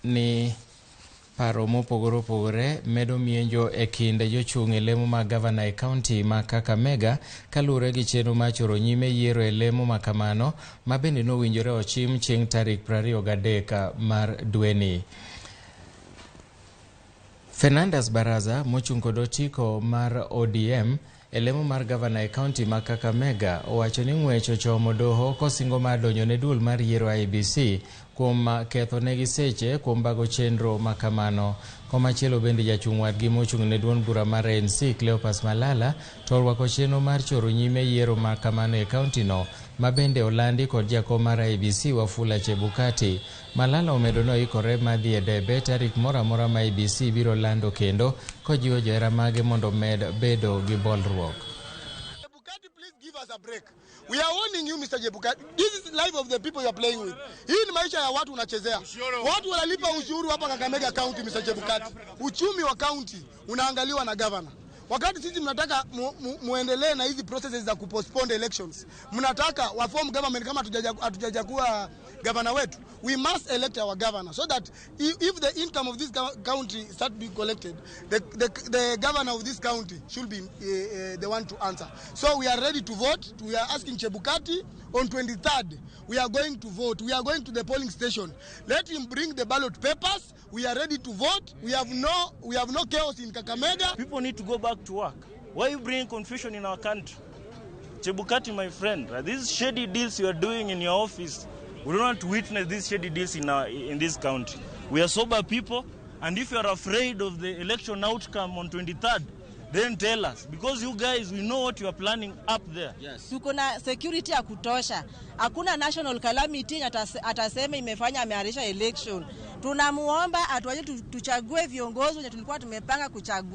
Ni paro mopogore opogore medo mienjo e kind jochung' e lemo mag gavana e kaunti ma Kakamega kaluwore gi chenro mar choro nyime yiero e lemo ma kamano ma bende nowinjore ochim chieng' tarik 23 mar dweni. Fernandes Baraza mochung' kod otiko mar ODM e lemo mar gavana e kaunti ma Kakamega owacho ni ng'wech ochomo doho kosingo mar donjo ne duol mar yiero IEBC kuom ketho negi seche kuom bago chenro ma kamano. Komachielo bende jachung' wadgi mochung' ne duond bura mar ANC Cleopas Malala to orwako chenro mar choro nyime yiero ma kamano e kaunti no ma bende olandi kod jakom mar IEBC Wafula Chebukati. Malala omedo ni oikore mar dhi e debe tarik moro amora ma IEBC biro lando kendo kojiwo johera mage mondo omed bedo gi bolruok. Chebukati, please give us a break. We are warning you, Mr. Chebukati. This is life of the people you are playing with. Hii ni maisha ya watu unachezea. Watu wanalipa ushuru hapa Kakamega County, Mr. Chebukati. Uchumi wa county unaangaliwa na governor. Wakati sisi mnataka muendelee na hizi processes za kupostpone elections, mnataka wa form government kama hatujakuwa governor wetu. We must elect our governor so that if the income of this county start being collected, the governor of this county should be the one to answer. So we are ready to vote. We are asking Chebukati on 23rd. We are going to vote. We are going to the polling station. Let him bring the ballot papers. We are ready to vote. We have no chaos in Kakamega. People need to go back to work. Why you bring confusion in our country? Chebukati, my friend, these shady deals you are doing in your office, we don't want to witness these shady deals in this country. We are sober people, and if you are afraid of the election outcome on 23rd, then tell us. Because you guys, we know what you are planning up there. Yes. Tuko na security ya kutosha. Hakuna national calamity yenye atasema imefanya ameahirisha election. Tunamuomba atuache tuchague viongozi wenye tulikuwa tumepanga kuchagua.